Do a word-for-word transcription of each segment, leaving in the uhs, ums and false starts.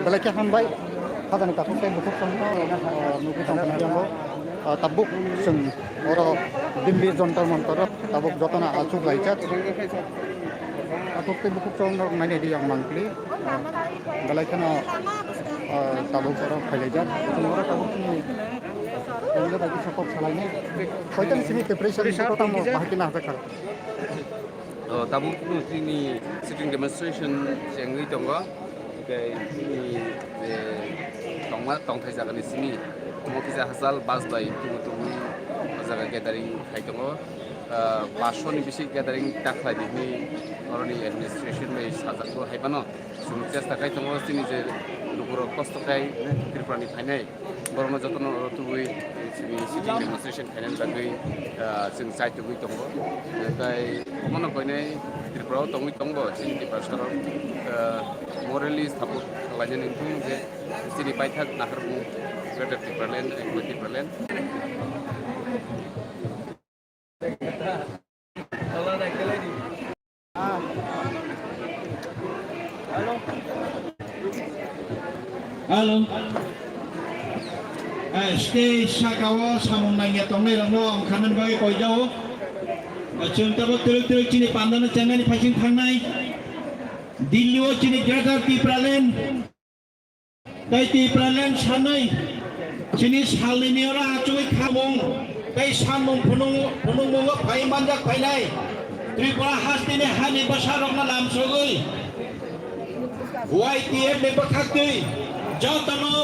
Belai khe hambai, hajani takhuk tei bukhuk chwngno, ah, nugwi tongkha tabuk chwng oro Dimbi Jontor Montor tabuk jotono achuk laijak. Takhuk tei bukhuk chwng rok nainai di yang mangpli, ah, belai kheno, ah, tabuk oro phailaijak. Chwng oro tabuk chini belai khe support salainai. Koitang simi preparation tamo bahai khe nahajak kha. O, tabuk no chini sitting demonstration chengwi tongo. Hingke chini je tongma tongthai jagani simi omo kisa hachal bus bai tubu tubui o jaga gathering khai tongo. Ah, paanch sho ni bisi gathering ta khlai di hwnwi oroni administration bai sajak bo hai phano chwng chesta khai tongo chini je lukurok kosto khai Tripura ni phainai. Borokno jotono oro tubui chini sitting demonstration khainani bagwi, ah, chwng chai tugui tongo. Tei omono koinai Tripura o tongwi tongo chini Tiprasa rok, ah, morally support khlainani wngkha je chini paithak naharmung Greater Tipraland, Greater Tipraland. Hello. Ah, stage saka-o samung nangya tongnai rokno wngkharnani bagwi koijao. Ah, chwng tabuk twrwk twrwk chini pandano chengnani phaising thangnai. Delhi-o chini Greater Tipraland. Tei Tipraland sanwi chini salnini oro achugwi khamung tei samung phunung-, phunukmungo phai manjak phainai Tripura hasteni hani bwsarokno lamsogwi Y T F ni bwkhaktwi jotono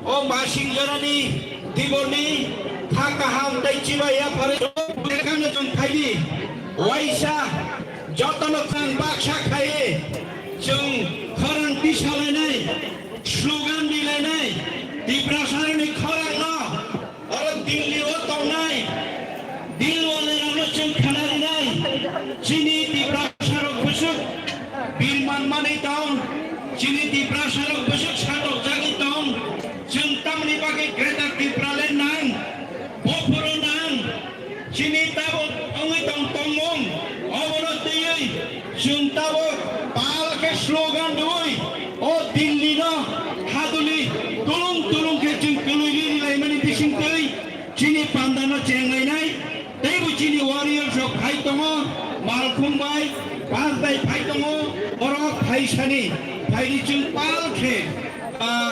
o masing jorani diborni kha kaham tei chibai yapharwi lekhano chwng khaidi waisa jotono chwng baksa khaiwi chwng khorang tisalainai. Slogan rilainai, Tiprasarokni khorangno, oro Delhi-o tongnai, Dilwale rokno chwng khna rinai, chini Tiprasarok bwswk birman manwi tong, chini Tiprasarok bwswk satokjagwi tong, chwng tamni bagwi Greater Tipraland nang, bophoro nang, Chini tabuk wngwi tong tongmung, obono twiwi chwng tabuk pal khe slogan rwui o Delhi no haduli tulung tulung khe chwng kwlwi ri laimani bisingtwi chini panda no chenglainai. Teibo chini warriors rok phai tongo, Malkhung bai, Bas bai phai tongo, borok phaisani, phaidi chwng pal khe. Ah,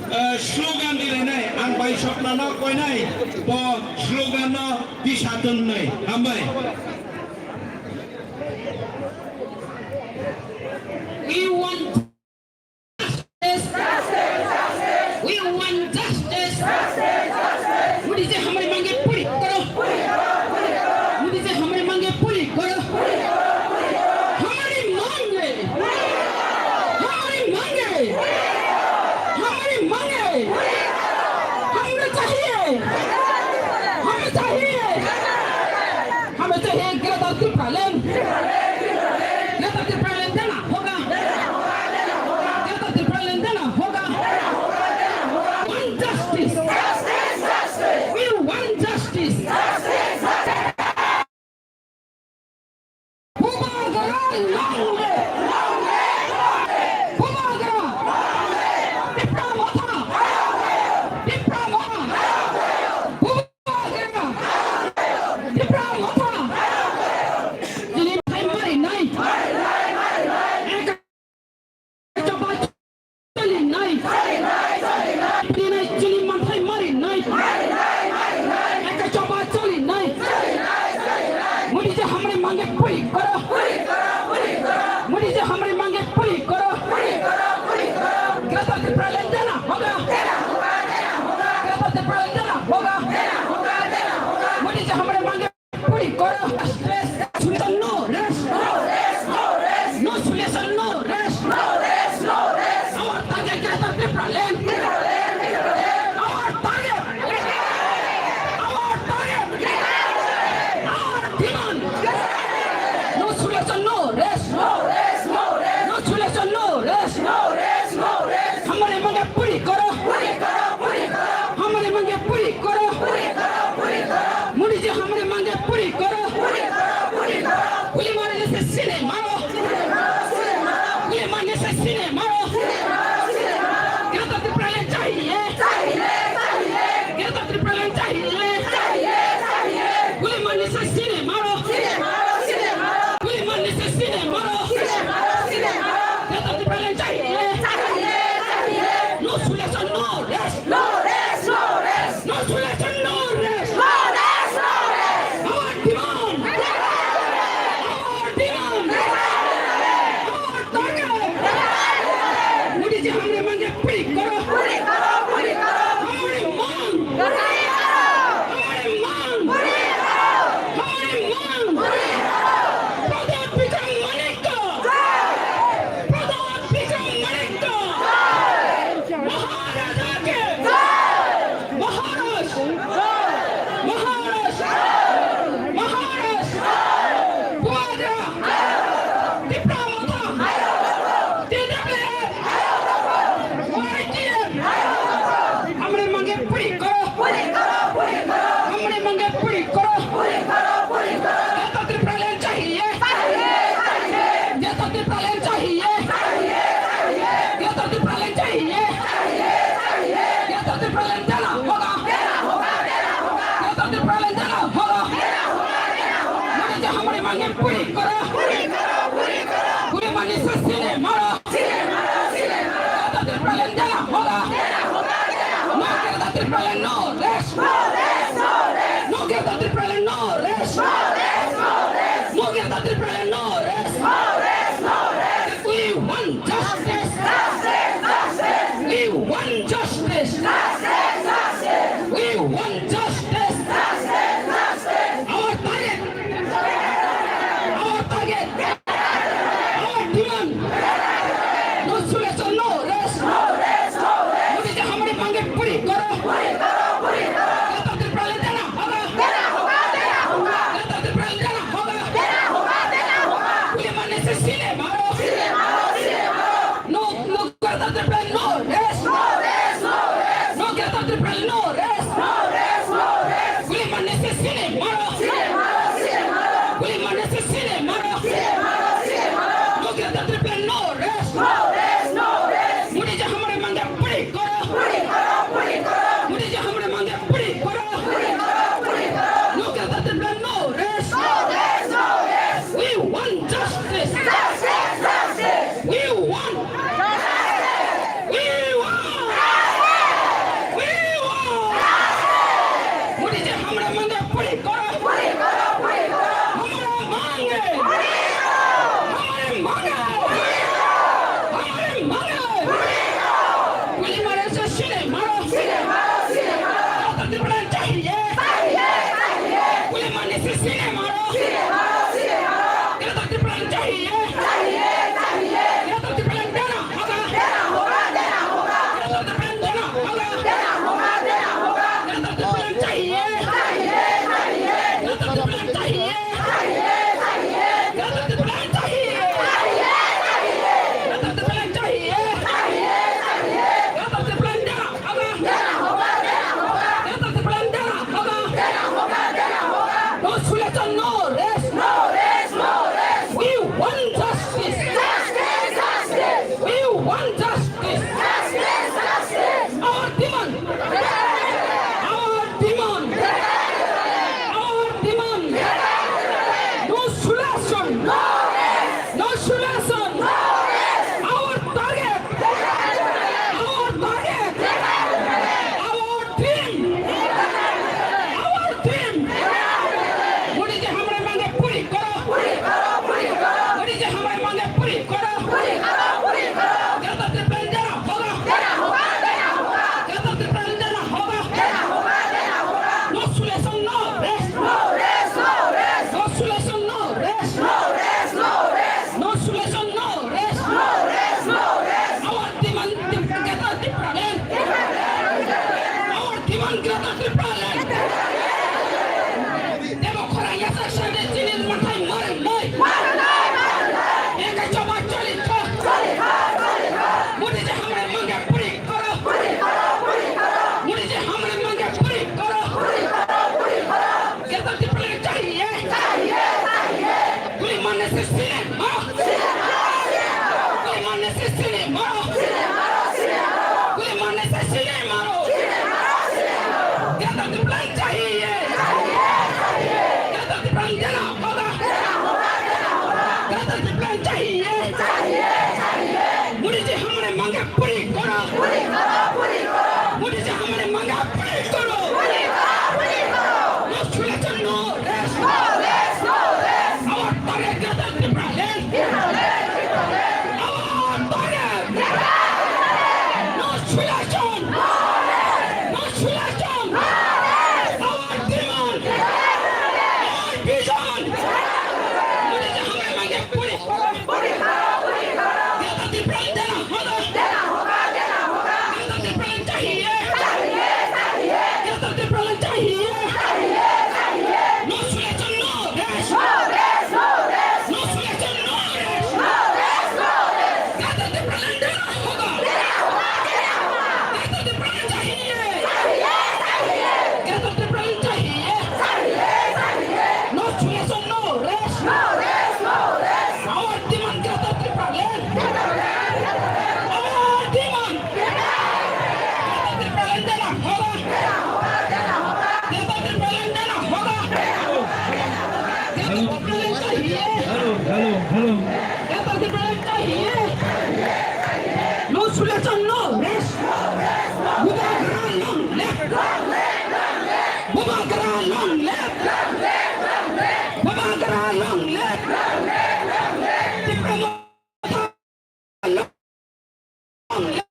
ah, slogan rilainai, ang bai soknano koinai, bo slogan no tisa tongnai. Hambai. We want justice. We want justice. Modi जी हमारी मांगे पूरी करो। मोदी जी हमारी मांगे पूरी करो। हमारी मांगे, हमारी मांगे, हमारी मांगे, हमें चाहिए, हमें चाहिए, हमें चाहिए Greater Tipraland, Greater Tipraland देना होगा, Greater Tipraland देना होगा। We want justice, we want justice. Bubagra long live! Bubagra! Tipra Motha! Tipra Motha! Bubagra! Tipra Motha! Chini phai mari nai. Eka choba choli nai. Choli nai, choli nai. Chini manthai mari nai. Eka choba choli nai. Modi ji hamari mange puri koro. Modi ji hamari mange puri koro. Greater Tipraland dena hoga. Greater Tipraland dena hoga. Modi ji hamari mange Puri koro. Rest, rest. Solution no rest. No rest, no rest. No solution, no rest. No rest, no rest. Our target Greater Tipraland. Tipraland, Tipraland. Our target. Our target. Our demand. No solution, no rest. No rest, no rest. No solution, no rest. No rest, no rest. हमारे मांगे पूरी करो। पूरी करो, पूरी करो। हमारे मांगे पूरी करो। पूरी करो, पूरी करो। मोदी जी हमारे मांगे पूरी करो। पूरी करो, पूरी करो। गोली मारने से सीने मारो। सीने मारो, सीने मारो। गोली मारने से सीने मारो। सीने मारो, सीने मारो। Hamari mange puri koro. Puri mani se sine maro. Greater Tipraland dena hoga. No Greater Tipraland, no rest. No Greater Tipraland, no rest. No Greater Tipraland, no rest. We want justice. We want justice. We want justice. Our target. Our target. Our demand. No solution, no rest. Modi ji hamari mange puri koro. Greater Tipraland dena hoga. Greater Tipraland dena hoga. Puri mani se sine maro. No, no Greater Tipraland, no rest. No Greater Tipraland, no rest. Puri mani se sine maro. Puri mani se sine maro. No Greater Tipraland, no rest. Modi ji hamari mange puri koro. Modi ji hamari mange puri koro. No Greater Tipraland, no rest. We want justice. We want. We want. We want. Modi ji hamari mange puri koro. Hamari mange. Hamari mange. Hamari mange. Puri mani se sine maro. Greater Tipraland chahiye. Puri mani se sine maro. Greater Tipraland chahiye. Greater Tipraland dena hoga. Greater Tipraland dena hoga. Greater Tipraland chahiye. Greater Tipraland chahiye. Greater Tipraland chahiye. Greater Tipraland chahiye. Greater Tipraland dena hoga. Greater Tipraland dena hoga. No solution, no rest. We want justice. We want justice. Our demand. Our demand. Our demand. No solution. No solution. Our target. Our target. Our dream. Our dream. Modi ji hamari mange puri koro. Modi ji hamari mange puri koro. Greater Tipraland dena hoga. Greater Tipraland dena hoga. No solution, no rest. No solution, no rest. No solution, no rest. Our demand, Greater Tipraland. Our demand, Greater Tipraland. Debo khorang yasak sande chini mathai marinai. Ekai choba choli kha. Modi ji hamari mange puri koro. Modi ji hamari mange puri koro. Greater Tipraland chahiye. Puri mani se sine maro. Puri mani se sine maro. Puri mani se sine maro. Greater Tipraland chahiye. Greater Tipraland dena hoga. Greater Tipraland chahiye. Modi ji hamari mange puri koro. Modi ji hamari mange puri koro. No solution, no rest. Our target, Greater Tipraland. Hello, hello, hello. Greater Tipraland चाहिए। No solution, no rest. Bubagra long live. Bubagra long live. Bubagra long live. Tipra Motha long live.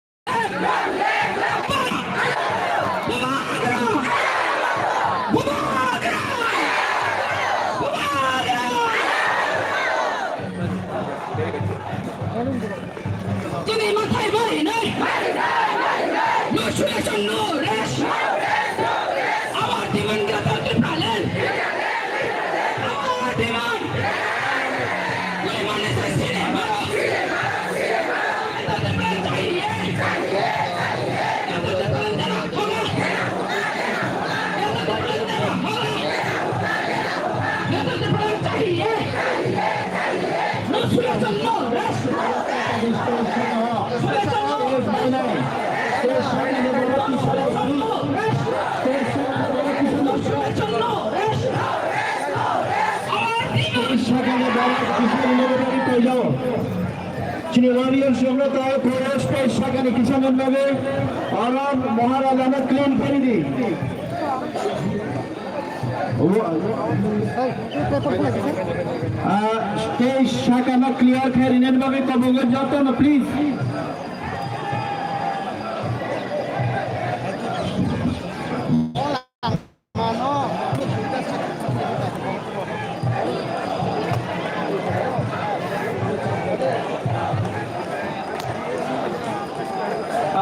Chini mathai bari nai. No solution, no rest. Our demand Greater Tipraland. Our demand. We want to see them. Sakani bara kisa military paijao. Chini warriors rokno tao chorus pai sakani kisa man bagwi oro Maharajano clean khaidi. Ah, stage sakano clear khai rinani bagwi kobogo jotono please.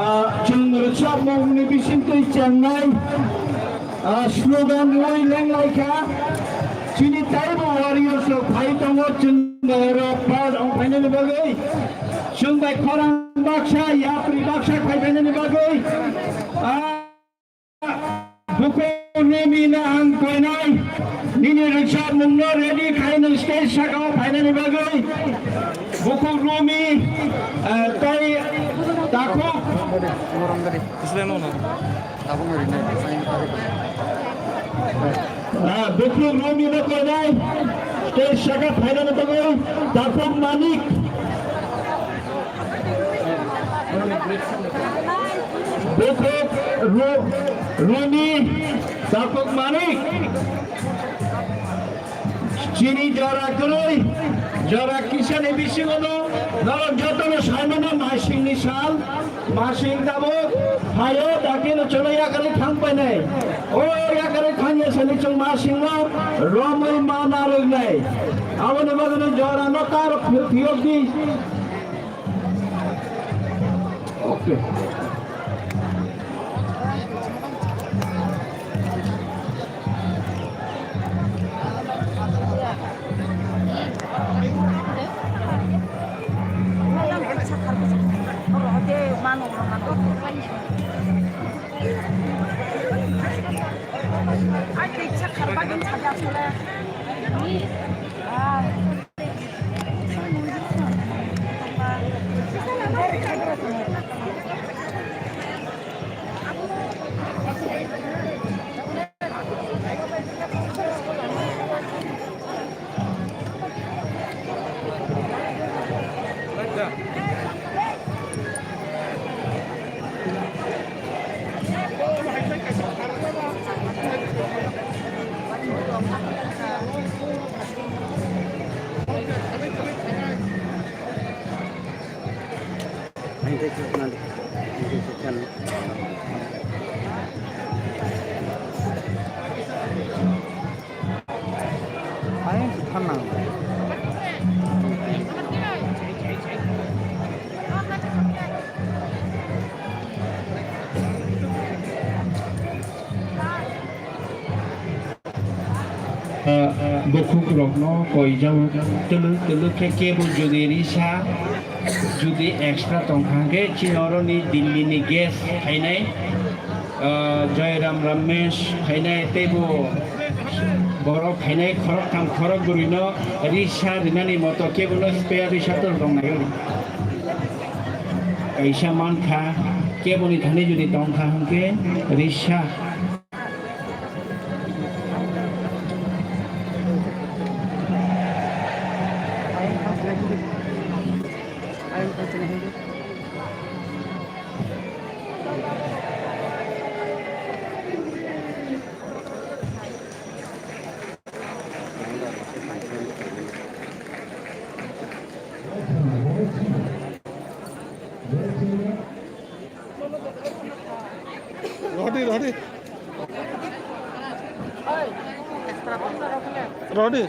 Ah, chwng rwchapmungni bisingtwi chengnai, ah, slogan rwui lenglaikha. Chini taibo warriors rok phai tongo, chwng bai rok par ong phainani bagwi, chwng bai khorang baksa, yapri baksa khai phainani bagwi. Ah, Bukhuk Rumi no ang koinai, nini rwchapmung no ready khai nang stage saka o phainani bagwi. Bukhuk Rumi, eh, tai Takhuk. Ah, Bukhuk Rumi no koinai, stage saka phainani bagwi Takhuk Manik. Bukhuk Ru-, Rumi, Takhuk Manik. Chini jora kwrwi, jora kisani bisingo no, norok jotono saimano masingni sal, masing tabuk phaio, dakeno chwla yakarwi thang painai. O yakarwi thangya sani chwng masingno romwi ma narwknai. Aboni bagwino jorano kar phiyokdi. Okay. Ayang si thanang. Ah, ah, bukhukrokno koijak twlwk twlwk khe kebo jodi risa, jodi extra tongkha hwnkhe chini oroni Delhi ni guest khainai, ah, Joyram Ramesh khainai teibo borok khainai khoroktham khorokbrwino risa rinani moto kebono spare risa to tongnai. Kaisa mankha keboni thani jodi tongkha hwnkhe risa. Rodi.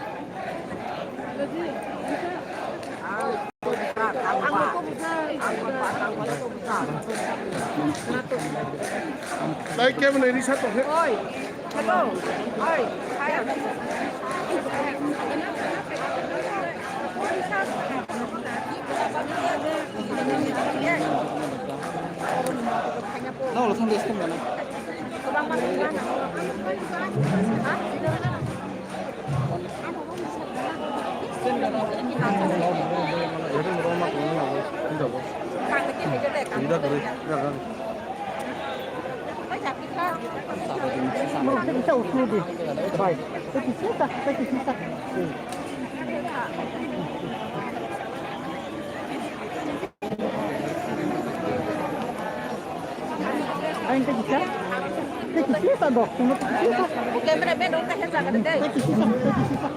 Lai kebo nai risa tongkhe. Oi. Hello. Oi. Hai. Nang ulo thang de stem mana? Ang tagi sa? Tagi sisa dok, tagi sisa. Camera man, ang tagi sa, tagi sisa, tagi sisa.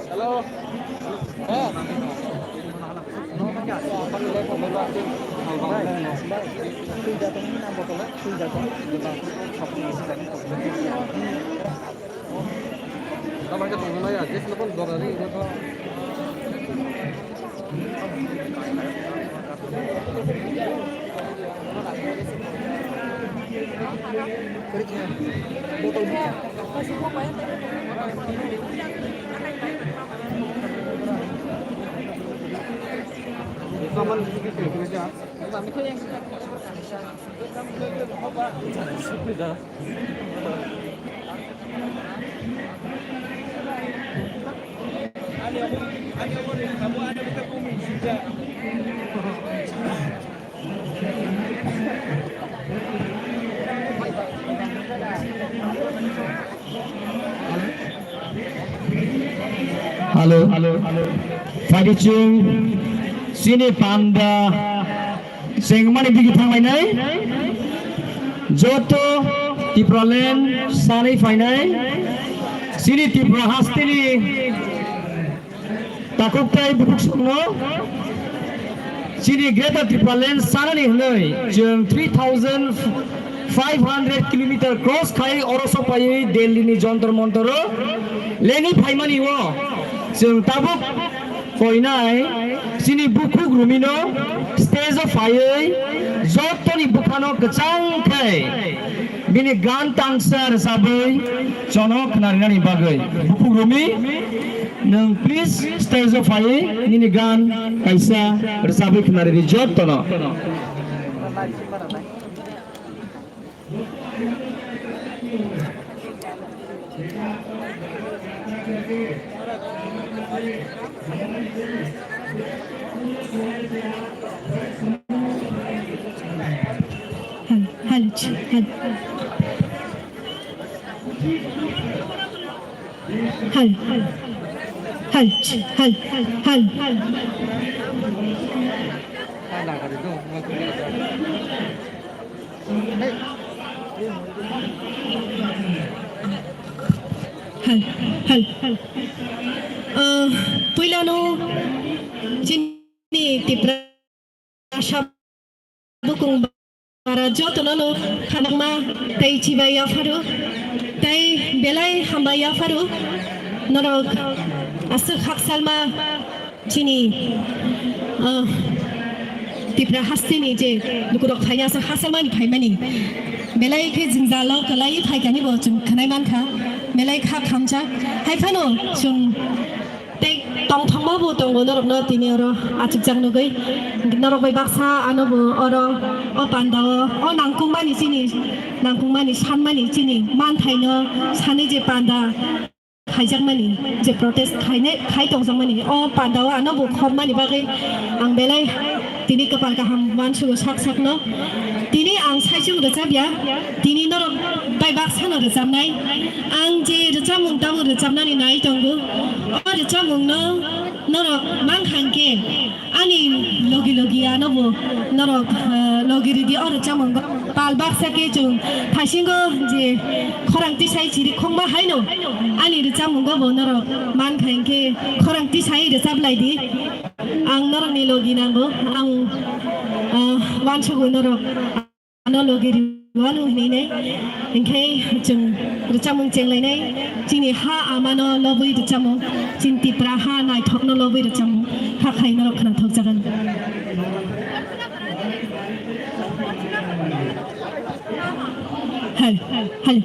Hello. Hello, hello. Phaidi chwng chini panda chengmani bigi thanglainai. Joto Tipraland sanwi phainai. Chini Tripura hasteni takhukthai bukhuk songno chini Greater Tipraland sanani hwnwi chwng three thousand five hundred kilometer cross khai oro sopaiwi Delhi ni Jantar Mantar o leni phaimani o chwng tabuk koinai chini bukhuk Rumino stage o phaiwi jotoni bwkhano kwchang khai bini gan tangsa rwchabwi chono khnarinani bagwi. Bukhuk Rumi, nwng please stage o phaiwi nini gan kaisa rwchabwi khnaridi jottono. Hello, hello, hello. Hello, hello, hello, hello. Hal, hal, hal. Ah, puilano chini Tipra Bwkung bara jotono no khanakma tei chibai yapharu tei belai hambai yapharu norok aswk haksalma chini, ah, Tipra hasteni je lukurok phaina aswk haksalmani phaimani belai khe jwngjalo kwlai phaikani bo chwng khwnai mankha belai kha khamjak hai phano chwng Tei tongthokma bo tongo norokno tini oro achukjak nugwi. Norok bai baksa ano bo oro o panda o, o nangkukmani chini, nangkukmani sanmani chini manthaino sanwi je panda khaijakmani, je protest khainai, khai tongjakmani, o panda o ano bo khormani bagwi ang belai Tini kwpal kaham uansugo sak sakno. Tini ang saichung rwchapya, tini norok bai baksano rwchapnai. Ang je rwchapmung tabuk rwchapnani nai tongo. O rwchapmungno norok mankha hwnkhe ani logi logi anobo norok, eh, logi rwdi o rwchapmungo. Pal baksa khe chwng thaisingo je khorang tisai chirikhokma haino ani rwchapmungo bo norok mankha hwnkhe khorang tisai rwchaplaidi. Ang norokni logi nango, ang, ah, uansugo norok ano logi rwano hinwi nai. Hinkhe chwng rwchapmung chenglainai, chini ha amano lobwi rwchapmung, chini Tipra ha naithokno lobwi rwchapmung, hakhe norok khwnathokjagan. Hal, hal.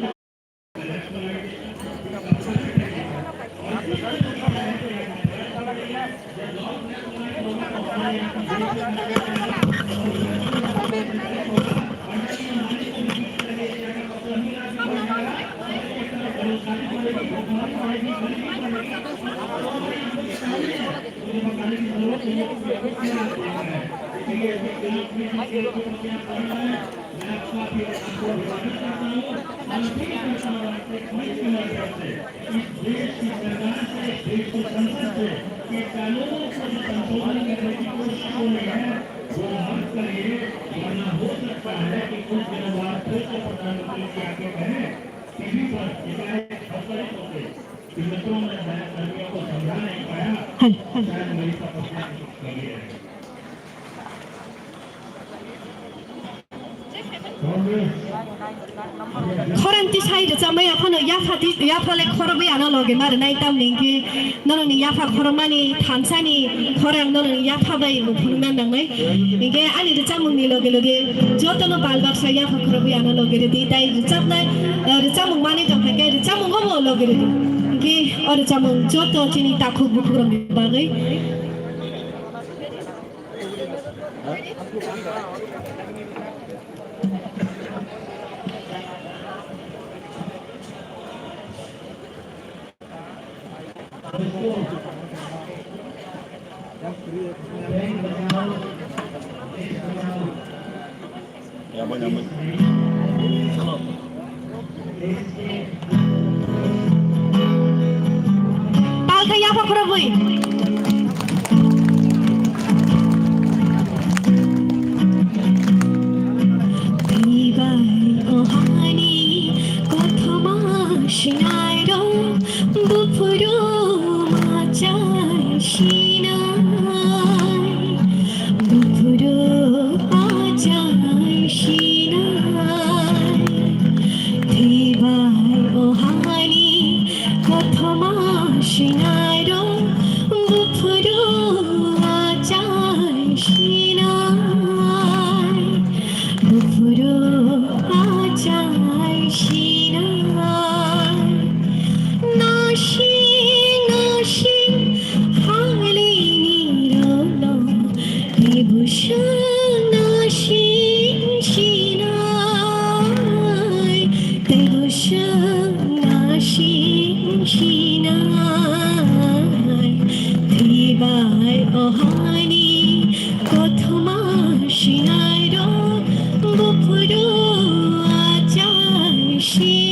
Hal, hal. Khorang tisai rwchapmaya phano yapha ti-, yapha le khorokwi ano loge ma rwnai, tamni hwnkhe norokni yapha khorokmani thansani khorang norokni yapha bai bo phunukna nangnai. Hwnkhe ani rwchapmungni loge loge jotono bal baksa yapha khorokwi ano loge rwdi, tai rwchapnai, eh, rwchapmung manwi tongkha khe rwchapmungo bo loge rwdi. Hwnkhe o rwchapmung joto chini takhuk bukhukrokni bagwi. Pal khe yapha khorobwi. Tei bai o hani kothoma sinai rok, buphuru ma chai sinai. Buphuru achai sinai, tei bai o hani kothoma sinai rok. Buphuru achai sinai, buphuru achai sinai. Nasing nasing halini rolo, tei bwswk nasing sinai, tei bwswk nasing sinai, tei bai o hani kothoma sinai rok, buphuru achai sinai.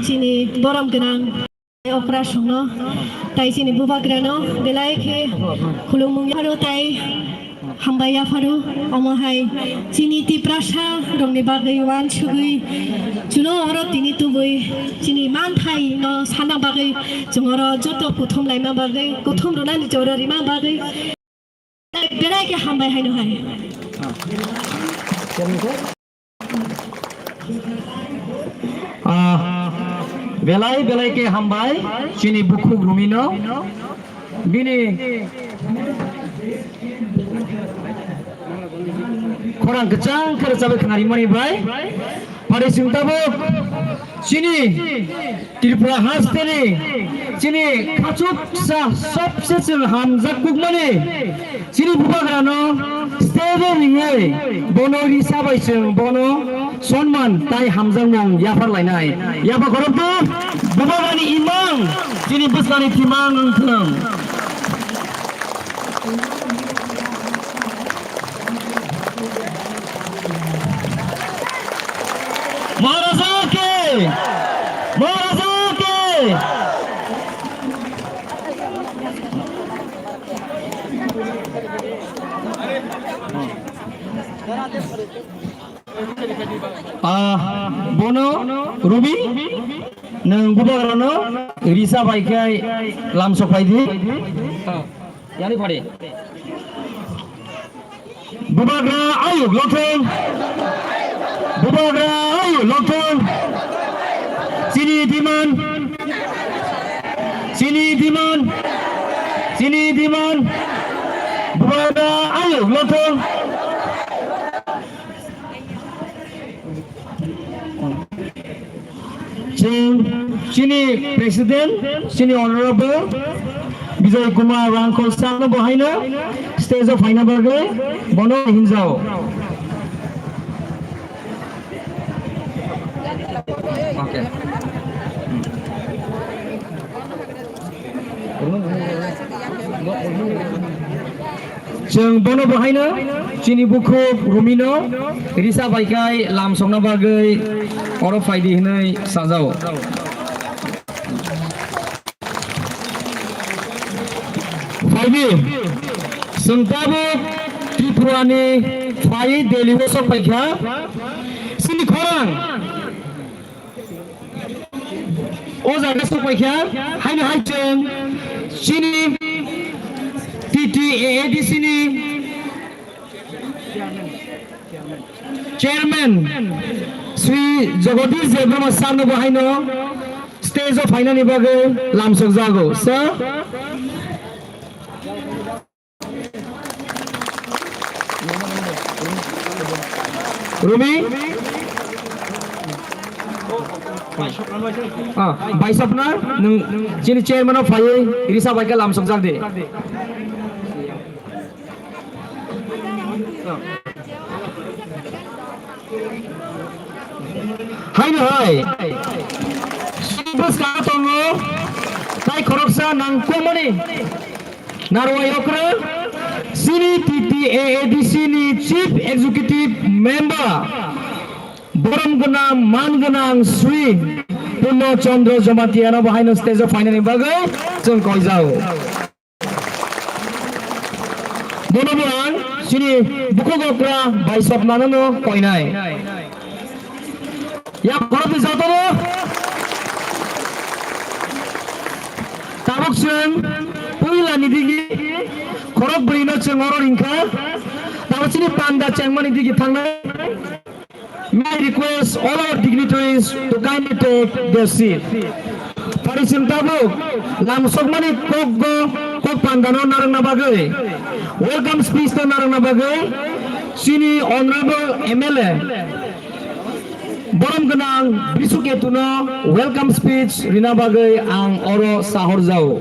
chini borom gwnang okra songno, tai chini bubagrano belai khe khulumung yapharo tai hambai yapharo. Omo hai chini Tiprasa rokni bagwi uansugwi chwngno oro tini tubui chini manthai no sana bagwi chwng oro joto kuthum laima bagwi, kuthum rwnani jora rima bagwi belai khe hambai haino hai. Ah, belai belai khe hambai chini bukhuk Rumino. Bini khorang kwchang khe rwchabwi khnarimani bai. Pari chwng tabuk chini Tripura hasteni chini khachuksa sobse chwng hamjak kukmani chini bubagrano stage o ringwi bono risa bai chwng bono sonman tai hamjakmung yaphar lainai. Yapha khorokto bubagrani imang chini bwsani thimang wngthwng. Maharaja ki! Maharaja ki! Ah, bono Rubi, nwng bubagrano risa bai khe lamsok phai di. Yani phari. Bubagra ayuk lokthong. Bubagra ayuk lokthong. Chini diman. Chini diman. Chini diman. Bubagra ayuk lokthong. Chwng chini President, chini Honorable Bijoy Kumar Rangkhol sir no bo haino stage o phaina bagwi bono hinjao. Okay. Chwng bono bo haino chini bukhuk Rumino risa bai khai lamsokna bagwi oro phaidi hwnwi sajao. Phaidi, chwng tabuk Tripurani phai Delhi o sok paikha. Chini khorang O jaga sok paikha, haino hai chwng chini T T A A D C ni chairman Sri Jagadish Debbarma sir no bo haino stage o phainani bagwi lamsok jago. Sir, Rumi? Ah, Baisapna, nwng chini chairman o phaiwi risa bai khe lamsok jak di. Haino hai. Sini bwskang tongo, tai khoroksa nangkukmani. Narwai okra, chini T T A A D C ni Chief Executive Member, borom gwnang, man gwnang Sri Purno Chandra Jamatia no bo haino stage o phainani bagwi chwng koijao. Bono bo ang chini bukhuk okra Baisapna no koinai. Ya khoroknwi jotono tabuk chwng puila ni digi khorok bwrwi no chwng oro ringkha. Tabuk chini panda chengmani digi thangnai. May I request all our dignitaries to kindly take their seat. Pari chwng tabuk lamsokmani kokgo kok panda no narwkna bagwi, welcome speech no narwkna bagwi chini honorable M L A borom gwnang Brisu Ketu no welcome speech rina bagwi ang oro sahorjao.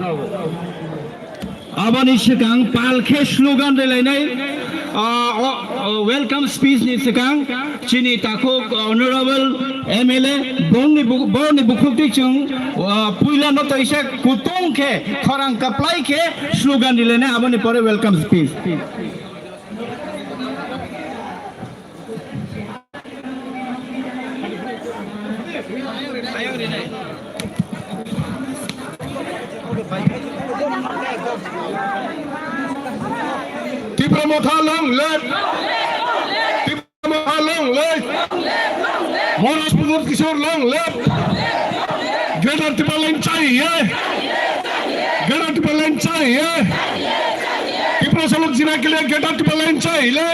Aboni swkang pal khe slogan rwlainai, ah, o, o, welcome speech ni swkang chini takhuk honorable M L A bongni bu-, borni bukhuk twi chwng, ah, puila no toisa kutung khe khorang kaplai khe slogan rwlainai aboni pore welcome speech. Tipra Motha long live! Tipra Motha long live! Maharaj Pradyot Kishore long live! Greater Tipraland chahiye! Greater Tipraland chahiye! Tiprasa log jina ke liye Greater Tipraland chahiye!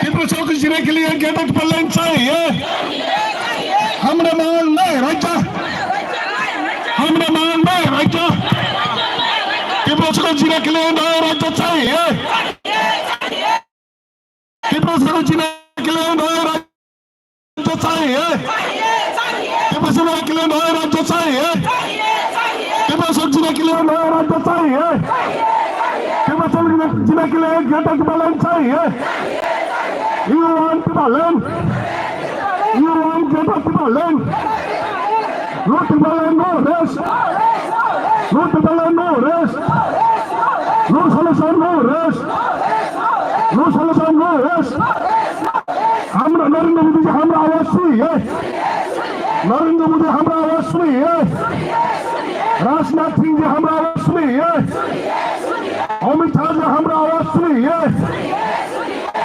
Tiprasa log jina ke liye Greater Tipraland chahiye! Hamra mang nahi rajya! Hamra mang nahi rajya! Tiprasa log jina ke liye nahi rajya chahiye! Tiprasa log jina ke liye nahi rajya chahiye! Tiprasa log jina ke liye nahi rajya chahiye! Tiprasa log jina ke liye nahi rajya chahiye! Tiprasa log jina ke liye Greater Tipraland chahiye! You want Tipraland? You want Greater Tipraland? No Tipraland, no rest! No Tipraland, no rest! No solution, no rest! No solution, no rest! Hamra Narendra Modi ji hamra awaz suniye. Narendra Modi hamra awaz suniye. Rajnath Singh ji hamra awaz suniye. Amit Shah ji hamra awaz suniye.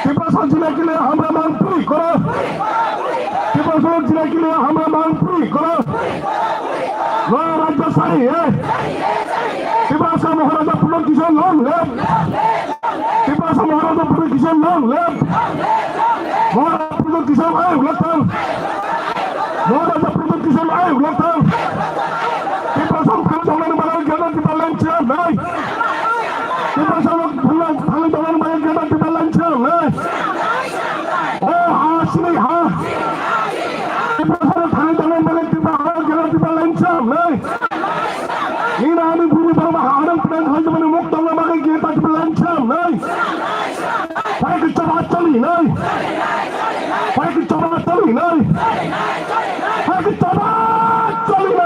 Tiprasa jina ke liye hamra mang puri koro. Tiprasa jina ke liye hamra mang puri koro. Noya rajya chahiye. Tiprasa Maharaja Pradyot Kishore long live. Tiprasa Maharaja Pradyot Kishore long live. Maharaja Pradyot Kishore ayuk lak thang. Maharaja Pradyot Kishore ayuk lak thang. Tiprasa thang thang nani bagwi Greater Tipraland chahiye nai. Tiprasa thang thang nani bagwi Greater Tipraland chahiye nai. O ha sini ha. Tiprasa thang thang nani bagwi Tipra ha Greater Tipraland chahiye nai. Nini ani bini baba hanang pran khalai mani muk tongna bagwi Greater Tipraland chahiye nai. Phaikhe choba choli nai. Phaikhe choba choli nai. Phaikhe choba choli nai.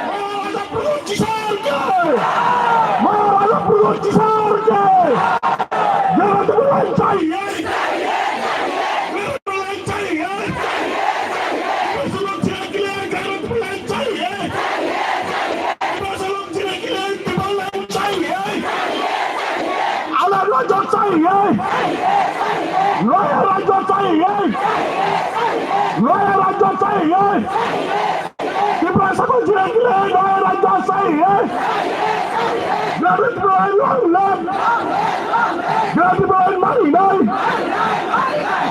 Maharaja Pradyot Kishore ki! Maharaja Pradyot Kishore ki! Greater Tipraland chahiye! Greater Tipraland chahiye! Tiprasa log jina ke liye Greater Tipraland chahiye! Tiprasa log jina ke liye Tipraland chahiye! Alag rajya chahiye! Noya rajya chahiye! Noya rajya chahiye! Tiprasa ko jina ke liye noya rajya chahiye. Greater Tipraland long live. Greater Tipraland mari nai.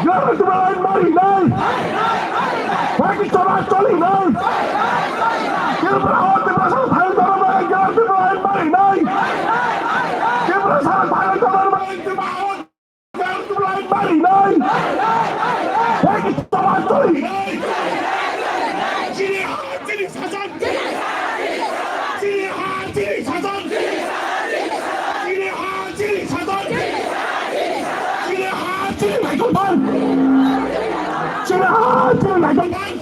Greater Tipraland mari nai. Phaikhe choba choli nai. Tripura o Tiprasa thang thang nai Greater Tipraland mari nai. Tiprasa thang thang nai Tiprasa. Greater Tipraland mari nai. Greater Tipraland mari nai. Chini ha, chini sasan. Chini ha, chini sasan. Chini ha, chini sasan. Chini ha, chini naikol phan. Chini ha, chini naikol phan.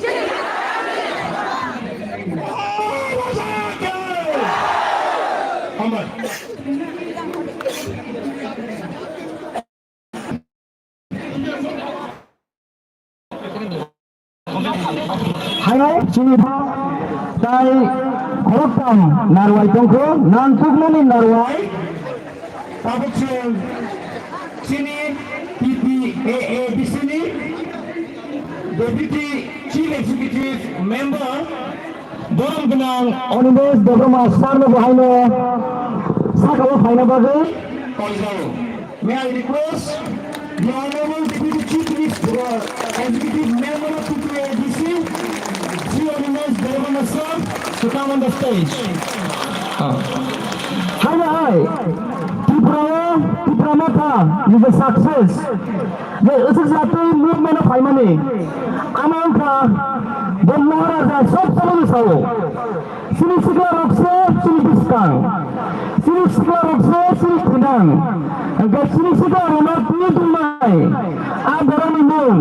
Hambai. Haino chini bo tai khoroktham narwai tongkho, nangkukmani narwai. Tabuk chwng chini T T A A D C ni Deputy Chief Executive Member, borom gwnang Animesh Debbarma sir no bo haino sakao phaina bagwi. May I request the Honorable Deputy Chief Minister, uh, Executive Member of T T A D C, Shri Animesh Debbarma sir, to come on the stage. Ah. Hi, hi. Tripura, Tipra Motha is a success. Je aswk jatwi movement o phaimani. Ama wngkha bo Maharaja sob somoi sao. Chini sikla rok se chini bwskang. Chini sikla rok se chini thinang. Hingke chini sikla rok no twi tongmai. A borok ni mung.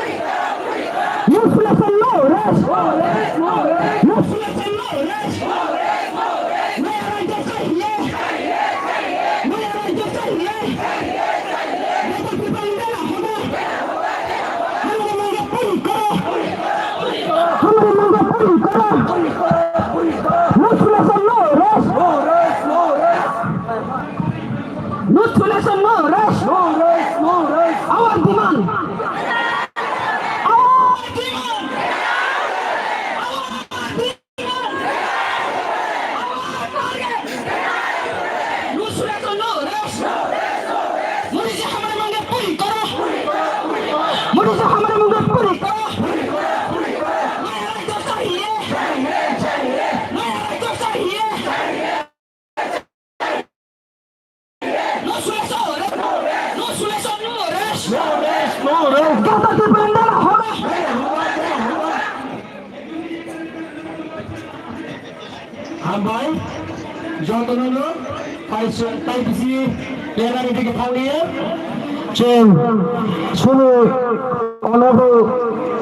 No solution, no rest. No solution, no rest. Maya raijak chahiye. Maya raijak chahiye. Betul kita ini lah, hamare mangga puri karo. Hamare mangga puri karo. No solution, no rest. No solution, no rest. No rest, no rest. Our demand. Our demand. Our demand. Our target. No solution, no rest. Modi ji hamare mangga puri karo. Modi ji hamare mangga puri karo. Maya raijak chahiye. Maya raijak chahiye. No solution, no rest. No solution, no rest. No rest, no rest. Hambai, jotono no, paisa, paipisi, lerani digi thangriya. Chwng, chini Honorable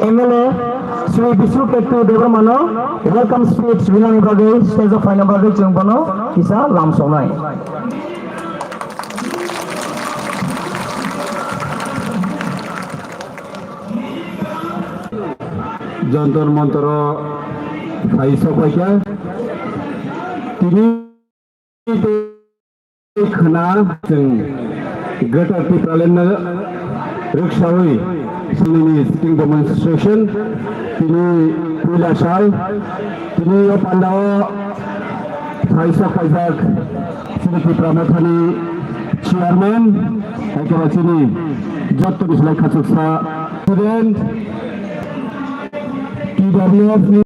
M L A Shri Bishnu Ketu Debbarmano welcome speech rinani bagwi stage o phaina bagwi chwng bono kisa lamsoknai. Jantar Mantar o phai sokphaikha. Tini khna chwng Greater Tipraland no rwksawi sinini sitting demonstration tini puila sal tini o pandao phaisa khaijak chini Tipra Mothani chairman, ekeba chini joto ni slai khachuksa president, T W F ni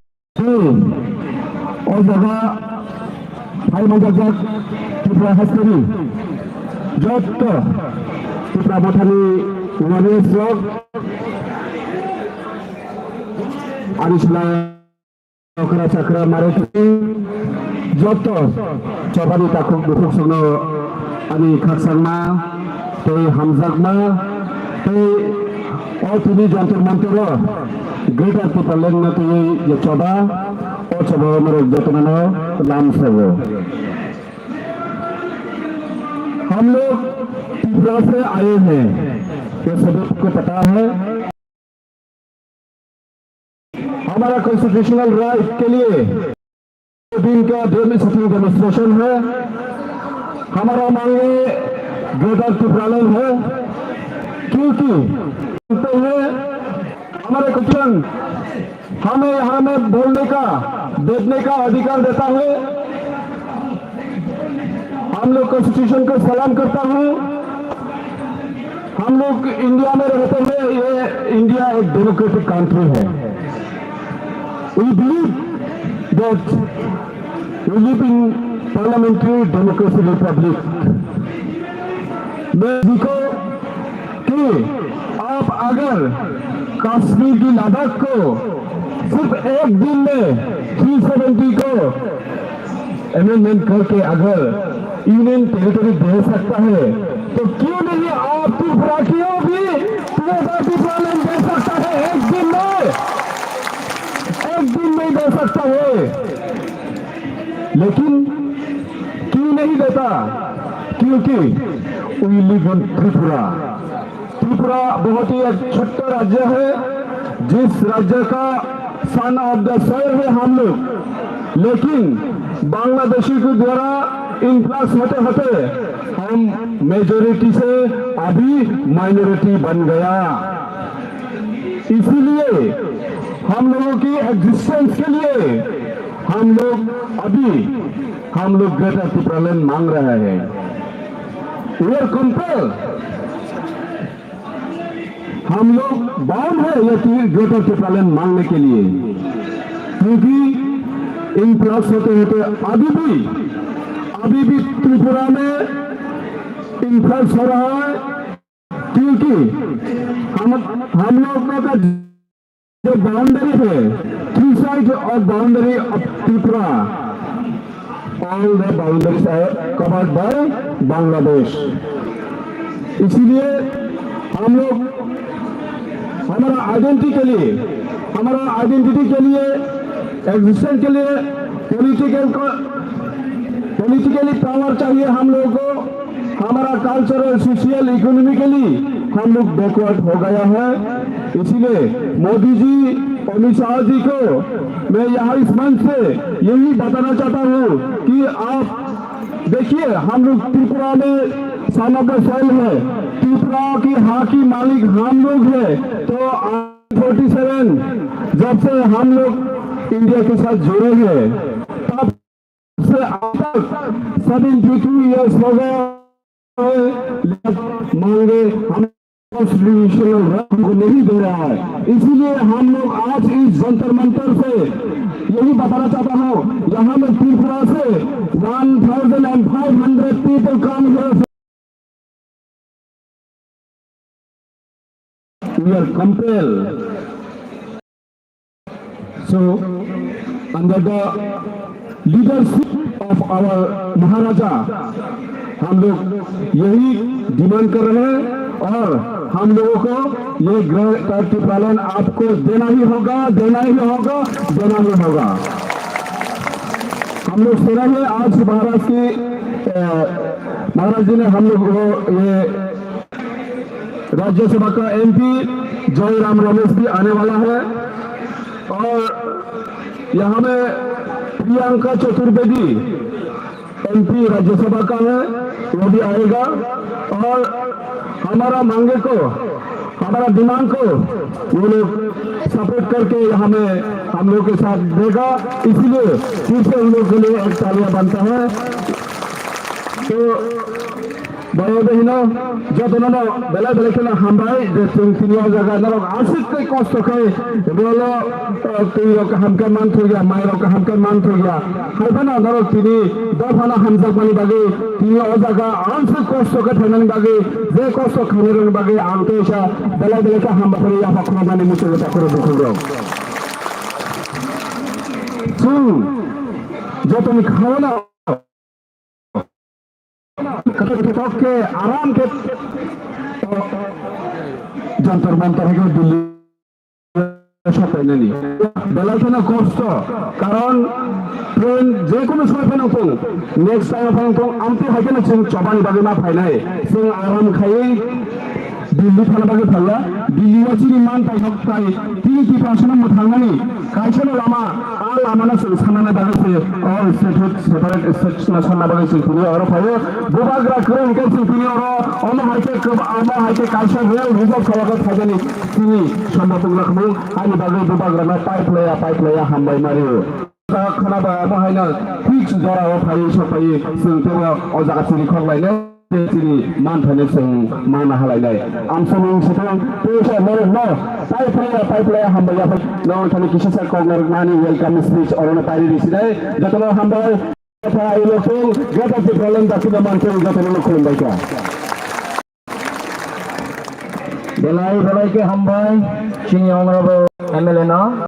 O jaga phai manjakjak Tripura hasteni Jotto Tipra Mothani warriors rok, ani sila okra chakra mare jotto chobani takhuk bukhuk songno ani khakchangma tei hamjakma tei o tini Jantar Mantar o Greater Tipraland no twiwi je choba, o choba o norok jotono lam sago. हम लोग त्रिपुरा से आए हैं, ये सभी को पता है। हमारा कॉन्स्टिट्यूशनल राइट के लिए दिन का डेमोस्ट्रेशन है। हमारा मांगे ग्रेटर टिप्रालैंड है, क्योंकि जानते हैं हमारे क्वेश्चन हमें यहाँ में बोलने का, बैठने का अधिकार देता है। हम लोग कॉन्स्टिट्यूशन को सलाम करता हूँ। हम लोग इंडिया में रहते हैं, ये इंडिया एक डेमोक्रेटिक कंट्री है। We believe that we live in parliamentary democracy republic. मैं देखो कि आप अगर कश्मीर की लद्दाख को सिर्फ एक दिन में थ्री सेवेंटी को अमेंडमेंट करके अगर यूनियन टेरिटरी दे सकता है, तो क्यों नहीं आप त्रिपुरा को भी पूरा टिप्रालैंड दे सकता है एक दिन में, एक दिन में दे सकता है। लेकिन क्यों नहीं देता? क्योंकि we live in त्रिपुरा। त्रिपुरा बहुत ही एक छोटा राज्य है, जिस राज्य का सन ऑफ द सॉइल है हम लोग, लेकिन बांग्लादेशी के द्वारा इन्फ्लक्स होते होते हम मेजोरिटी से अभी माइनॉरिटी बन गया। इसीलिए हम लोगों की एग्जिस्टेंस के लिए हम लोग अभी, हम लोग ग्रेटर टिप्रालैंड मांग रहे हैं। We are compelled। हम लोग बाउंड है ये ग्रेटर टिप्रालैंड मांगने के लिए, क्योंकि इन्फ्लक्स होते होते अभी भी, अभी भी त्रिपुरा में इन्फ्लक्स हो रहा है, क्योंकि हम, हम लोग का जो बाउंड्री है, three side of boundary of Tripura, all the boundaries are covered by Bangladesh। इसीलिए हम लोग हमारा आइडेंटिटी के लिए, हमारा आइडेंटिटी के लिए, एग्जिस्टेंस के लिए पॉलिटिकल को, पॉलिटिकली पावर चाहिए हम लोगों को। हमारा कल्चरल, सोशल, इकोनॉमिकली हम लोग बैकवर्ड हो गया है। इसीलिए मोदी जी, अमित शाह जी को मैं यहाँ इस मंच से यही बताना चाहता हूँ कि आप देखिए, हम लोग त्रिपुरा में सन ऑफ द सॉइल है, त्रिपुरा की हाँ की मालिक हम लोग है। तो फोर्टी सेवन जब से हम लोग इंडिया के साथ जुड़े हैं, तब से अब तक सेवेंटी टू ईयर्स हो गए हैं, लेकिन मांगे हम कॉन्स्टिट्यूशनल राइट को नहीं दे रहा है। इसीलिए हम लोग आज इस जंतर मंतर से यही बताना चाहता हूँ, यहाँ में त्रिपुरा से one thousand and five hundred people come हुए। We are compelled। So, under the leadership of our महाराजा, हम लोग यही डिमांड कर रहे हैं और हम लोगों को ये ग्रेटर टिप्रालैंड आपको देना ही होगा, देना ही होगा, देना ही होगा। हम लोग सुना है आज महाराज की, अ, महाराज जी ने हम लोग को ये राज्यसभा का एमपी जयराम रमेश भी आने वाला है और यहाँ में प्रियंका चतुर्वेदी एमपी राज्यसभा का है, वो भी आएगा और हमारा मांगे को, हमारा डिमांड को वो लोग सपोर्ट करके यहाँ में हम लोग के साथ देगा, इसलिए फिर से उन लोग के लिए एक तालियां बनता है। तो Boyo de hino, jotono no belai belai kheno hambai, je chwng tini o jaga norok aswk tei kosto khai, rolo, eh, twi rok kaham khe manthokya, mai rok kaham khe manthokya. Hai phano norok tini dophano hamjakmani bagwi, tini o jaga aswk kosto khe phainani bagwi, je kosto khainai rokni bagwi ang teisa belai belai khe hambai phano yapha khwnajani muchungo takhoro bukhuk rok. Chwng jotoni khaono Khe aram khe Jantar Mantar hai khe Delhi sopainani. Belai kheno kosto, karon train je kono somoi phano thung, next time phano thung, amtwi hai kheno chwng chobani bagwi ma phainai. Chwng aram khaiwi Delhi thana bagwi phaila, Delhi o chini man tai nok tai, tini Tiprasano mwthangnani kaisa no lama, a lama no chwng sanna bagwi se, all statehood separate state no sanna bagwi chwng tini oro phaio. Bubagra kwrwi hwnkhe chwng tini oro, omo hai khe kwb-, omo hai khe kaisa real result khaiyakhe phaijani chini Sambhatung Lakhmung, ani bagwi Bubagra no pipe laya, pipe laya hambai mario. Khwnaba abo haino fix jora o phaiwi sok phaiwi chwng teibo o jaga chiri khok lainai, tei chini man phainai chwng mana ha lainai. Amsani swkang teisa norok no tai phlaiya, tai phlaiya hambai ya phai. Norok thani kisa sa kok norok nani welcome speech oro no pairi risi nai. Jotono hambai. Kha ilo tong, gata si problem da kida man chwng jotono no khulumbai kha. Belai belai khe hambai chini honorable M L A no.